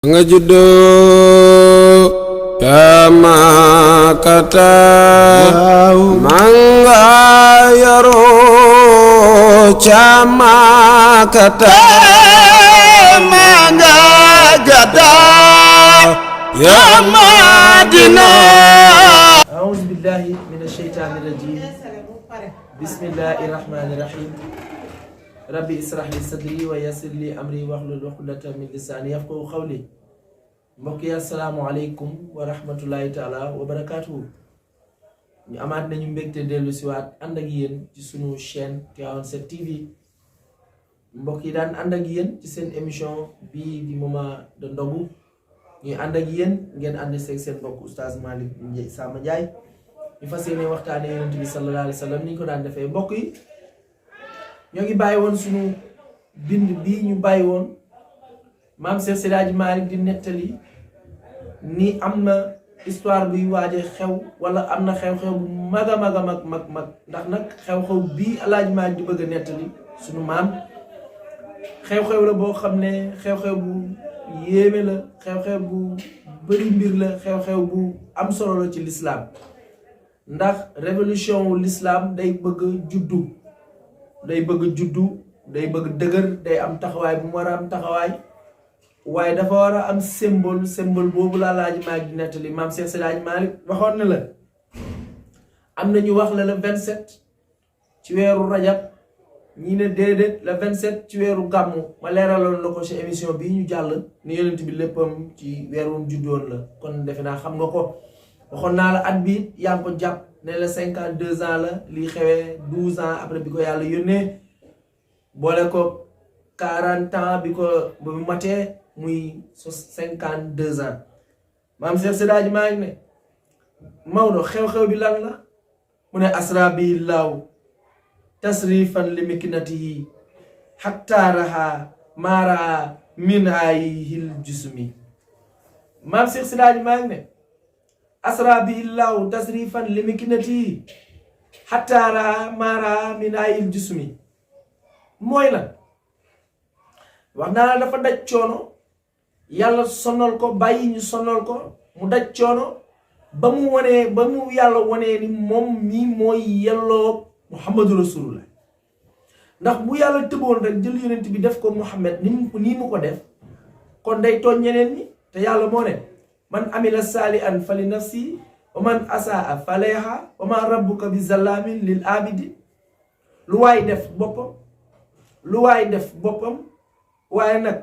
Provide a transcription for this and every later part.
nga juddoo Tamakata manga yaroo Camakata manga gada ya Madina. A'udhu billahi minash shaitani rajim. Bismillahir rahmanir rahim. Rabbi israh li sadri wa yassir li amri wahlul uqdatan min lisani yafqahu qawli. Mbokk yi assalamu alaykum wa rahmatullahi ta'ala wa barakatuh. ñu amaat nañu mbégte dellu si waat ànd ak yéen ci sunu chaîne Tivaouane 7 TV. mbokk yi daan ànd ak yéen ci seen émission bii di moment de ndogu ñuy ànd ak yéen ngeen ànd seeg seen mbokk oustaz Malick Sama Ndiaye ñu fas yéene waxtaane yonent bi sallallahu alayhi wa sallam ni ñu ko daan defee. mbokk yi ñoo ngi bàyyi woon sunu bind bii ñu bàyyi woon maam Cheikh Seydi Hadji Malick di nettali ni am na histoire buy waaje xew wala am na xew-xew bu mag a mag ndax nag xew-xew bii Alaaji Malick di bëgg a nettali sunu maam xew-xew la boo xam ne xew-xew bu yéeme la, xew-xew bu bëri mbir la, xew-xew bu am solo la ci l'islam. ndax révolution wu l'islam day bëgg juddu, day bëgg dëgër, day am taxawaay bu mu war a am taxawaay, waaye dafa war a am symbole boobu la Alaaji Malick di nettali. maam Cheikh Seydi Hadji Malick waxoon na la, am na ñu wax la le 27 ci weeru rajab, ñi ne déedéet le 27 ci weeru gàmmu. ma leeraloon la ko ci émission bii ñu jàll ni yonent bi léppam ci weerum juddoon la, kon defe naa xam nga ko. waxoon naa la at bi yaa ngi ko jàpp ne la 52 ans la, lii xewee 12 ans après bi ko yàlla yónnee, boole ko 40 ans bi ko ba mu matee muy 52 ans. maam Cheikh Seydi Hadji Malick ne Maodo xew-xew bi lan la? mu ne asra bi laaw tasrifan li miknatihi hatta raha mara min ayihil jusmi. maam Cheikh Seydi Hadji Malick ne asra bi laaw tasrifan li miknatihi hatta raha mara min ayihil jusmi mooy lan? wax naa la dafa daj coono, yàlla sonal ko, bàyyi ñu sonal ko, mu daj coono ba mu yàlla wanee ni moom mii mooy yelloo Muhammadu Rasulullah. ndax bu yàlla tëboon rek jël yonent bi def ko Muhammad nii mu ko def, kon day tooñ ñeneen ñi. te yàlla moo ne man amila saalihan fa li nafsi wa man asaa fa layha wa ma rabbuka bi zallamin lil abidi. lu waay def boppam waaye nag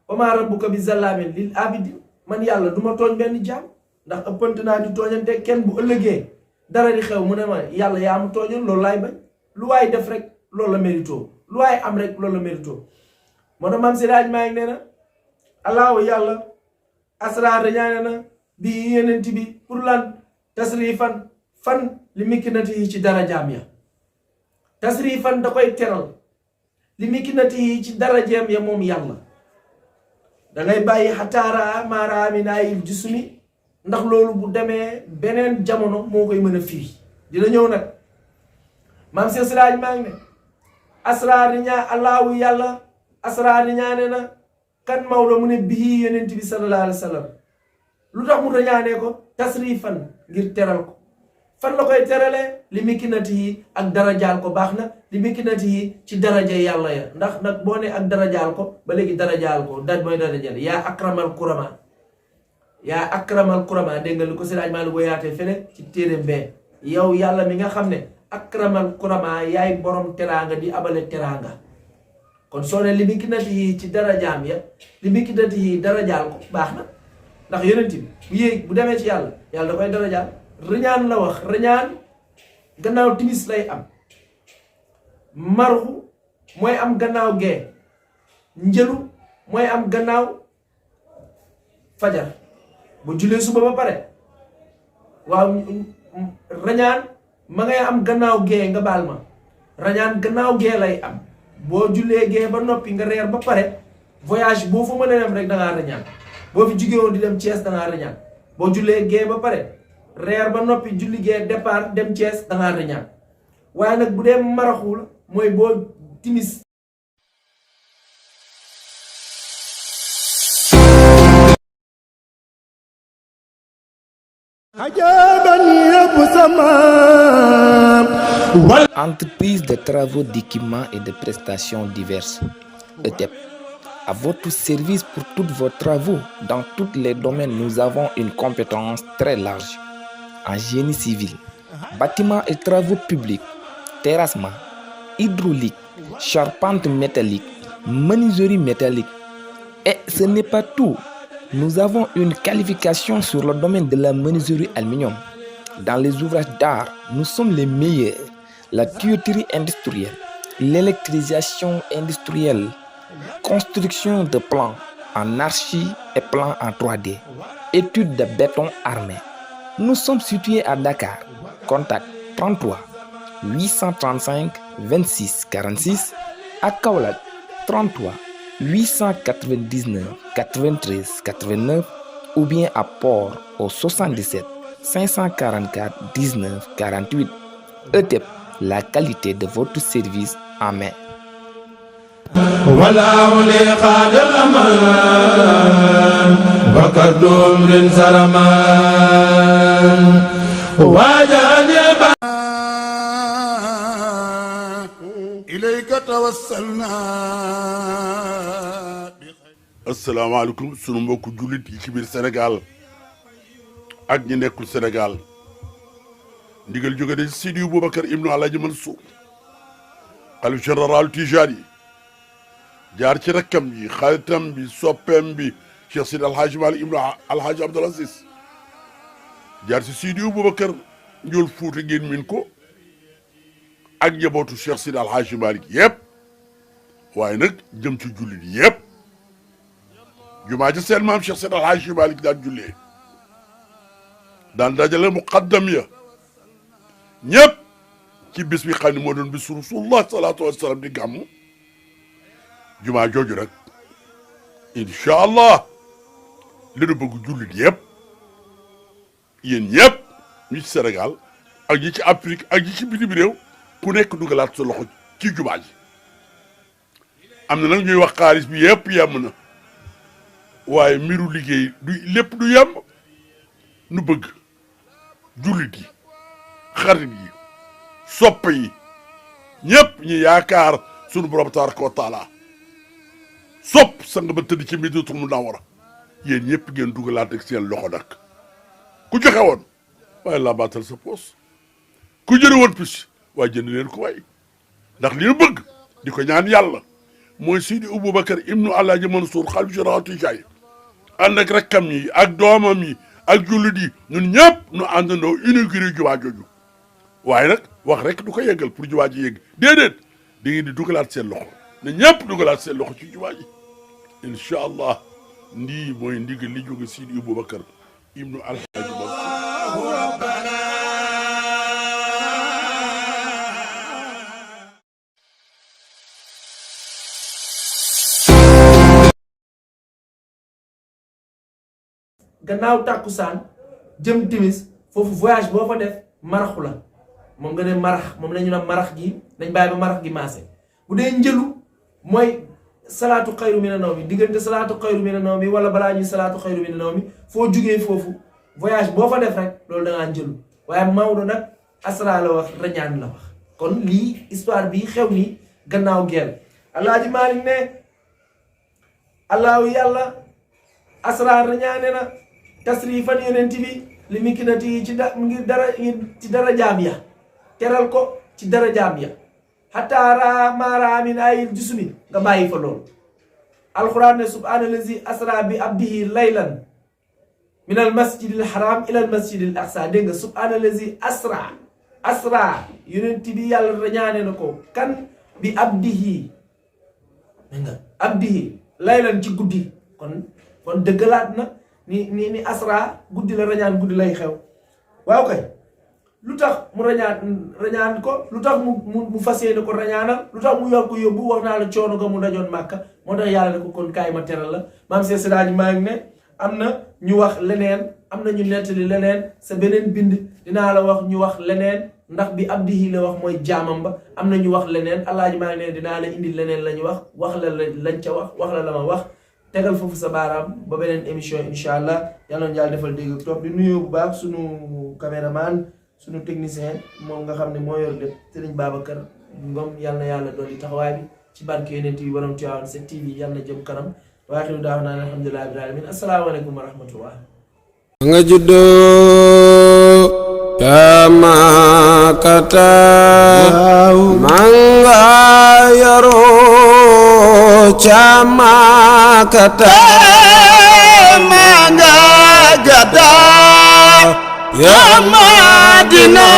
wa ma rabbuka bi zallamin lil abidi, man yàlla duma tooñ benn jaam, ndax ëppante naa di tooñante kenn. bu ëllëgee dara di xew mu ne ma yàlla yaa mu tooñoon, loolu laay bañ. lu waay def rek loolu la mérito, lu waay am rek loolu la mérito. moo tax maam Seydi Hadji Malick nee na allahu yàlla asrar ñaane na bi yenent bi pour lan? tasrifan fan li mikkinati yi ci dara jaam ya, tasrifan da koy teral li mikkinati yi ci dara jeem ya moom yàlla. dangay bàyyi xataara maara minaayil jusumi, ndax loolu bu demee beneen jamono moo koy mën a firi. dina ñëw nag. maam Cheikh Seydi Hadji Malick ne asraar ñaa allahu yàlla asraar ñaane na kan Maodo mu ne bii yonent bi sallallahu alayhi wa sallam. lu tax mu ñaanee ko? tasrifan ngir teral ko. fan la koy teralee? li mikkinati yi ak darajaal ko. baax na li mikkinati yi ci daraja yàlla ya, ndax nag boo ne ak darajaal ko ba léegi darajaal ko daj mooy darajaal. yaa akramal kurama dégg nga lu ko Seydi Hadji Malick boo yaatee fene ci téere bee. yow yàlla mi nga xam ne akramal kurama yaay borom teraanga di abale teraanga. kon soo ne li mikkinati yi ci darajaam ya, li mikkinati yi darajaal ko baax na, ndax yonent bi bu demee ci yàlla da koy darajaal. rëñaan la wax, rëñaan gannaaw timis lay am. marxu mooy am gannaaw gee, njëlu mooy am gannaaw fajar. bu julee suba ba pare waaw rëñaan ma ngay am gannaaw gee, nga baal ma, rëñaan gannaaw gee lay am. boo julee gee ba noppi nga reer ba pare, voyage boo fa mën a dem rek da ngaa rëñaan. boo fi jugee woon di dem Thiès da ngaa rëñaan. boo julee gee ba pare reer ba noppi julli gee départ dem Thiès da ngaa rëñaan. waaye nag bu dee maraxu la mooy boo timis Entreprise de travaux d'équipement et de prestations diverses, ETEP. À votre service pour tous vos travaux. Dans tous les domaines, nous avons une compétence très large. En génie civil, bâtiments et travaux publics, terrassement, hydraulique, charpente métallique, menuiserie métallique. Et ce n'est pas tout. Nous avons une qualification sur le domaine de la menuiserie aluminium. Dans les ouvrages d'art, nous sommes les meilleurs. La tuyauterie industrielle, l'électrisation industrielle, construction de plans en archi et plans en 3D, études de béton armé. Nous sommes situés à Dakar. Contact 33 835 26 46 à Kaolack 33 899 93 89 ou bien à Port au 77 544 19 48. ETEP, la qualité de votre service en main. asalaamaaleykum sunu mbokku jullit yi ci biir Sénégal ak ñi nekkul Sénégal ndigal jóge de Sidi Boubacar ibnu Alhaji Mansour xalif général Tijani jaar ci rakkam ji xaritam bi soppeem bi Cheikh Sidi Alhaji Malick ibnu Alhaji Abdoul Aziz jaar ci Sidi Boubacar njool Fuuta ngeen min ko ak njabootu Cheikh Sidi Alhaji Malick yëpp waaye nag jëm ci jullit yëpp jumaa ji seen maam Cheikh Sidi Alhaji Malick daan jullee daan dajale muqaddam ya ñëpp ci bis bi xam ne moo doon bisu Rasulullah salaatu wasalaam di gàmmu jumaa jooju rek incha allah li nu bëgg jullit yëpp yéen ñëpp ñi ci Sénégal ak ñi ci Afrique ak ñi ci bitim réew ku nekk dugalaat sa loxo ci jumaa ji am na nag ñuy wax xaalis bi yëpp yem na waaye mbiru liggéey du lépp du yem nu bëgg jullit yi xarit yi sopp yi ñëpp ñu yaakaar sunu borom tabaraka wa taala sopp sang ba tëdd ci Madinatul Munawwara yéen ñëpp ngeen dugalaat ak seen loxo nag ku joxe woon waaye laa baatal sa poos ku jëre woon pis waaye jënd leen ko waay ndax li ñu bëgg di ko ñaan yàlla mooy Sidi Boubacar ibnu Alhaji Mansour xalif général Tijani ànd ak rakkam yi ak doomam yi ak jullit yi ñun ñëpp nu àndandoo inauguré jumaa jooju waaye nag wax rek du ko yeggal pour jumaa ji yegg déedéet da ngeen di dugalaat seen loxo ne ñëpp dugalaat seen loxo ci jumaa ji incha allah ndii mooy ndigal li jóge Sidi Boubacar ibnu Alhaji Mansour. gannaaw tàkkusaan jëm timis foofu voyage boo fa def maraxu la moom nga ne marax moom la ñu naan marax gi dañ bàyyi ba marax gi maase bu dee njëlu mooy salaatu xayru mina nawmi diggante salaatu xayru mina nawmi wala balaa ñuy salaatu xayru mina nawmi foo jugee foofu voyage boo fa def rek loolu da ngaa njëlu waaye Maodo nag asra la wax rañaan la wax kon lii histoire bi xew ni gannaaw guerre Alaaji Maalik ne allahu yàlla asra rañaane na tasrifan yonent bi li mikinati ci ngir dara jaam ya teral ko ci dara jaam ya hatta mara min ayil jusumi nga bàyyi fa loolu alquran ne subhanallazi asra bi abdihi laylan min al masjidil haram ila al masjidil aqsa dégg nga subhanallazi asra yonent bi yàlla rañaane na ko kan bi abdihi dégg nga abdihi laylan ci guddi kon dëggalaat na ni asra guddi la rañaan guddi lay xew waaw kay lu tax mu rañaan ko lu tax mu fas yéene ko rañaanal lu tax mu yor ko yóbbu wax naa la coono ga mu dajoon màkka moo tax yàlla ne ko kon kaay ma teral la maam Seex Sidaaji maa ngi ne am na ñu wax leneen am na ñu nettali leneen sa beneen bind dinaa la wax ñu wax leneen ndax bi abdihi la wax mooy jaamam ba am na ñu wax leneen Alaaji maa ngi ne dinaa la indi leneen la ñu wax la lañ ca wax la ma wax tegal foofu sa baaraam ba beneen émission incha allah yàlla na yàlla defal dégg ak topp di nuyu bu baax sunu caméraman sunu technicien moom nga xam ne moo yor lépp Serigne Babacar Ngom yàlla na yàlla dolli taxawaay bi ci barke yonent yi borom Tivaouane 7TV yàlla na jëm kanam waaxiru daaw naa alhamdulillahi rabbil alamin asalaamaaleykum wa rahmatullah nga juddoo Makata manga yaroo ca Makata manga gada ya Madina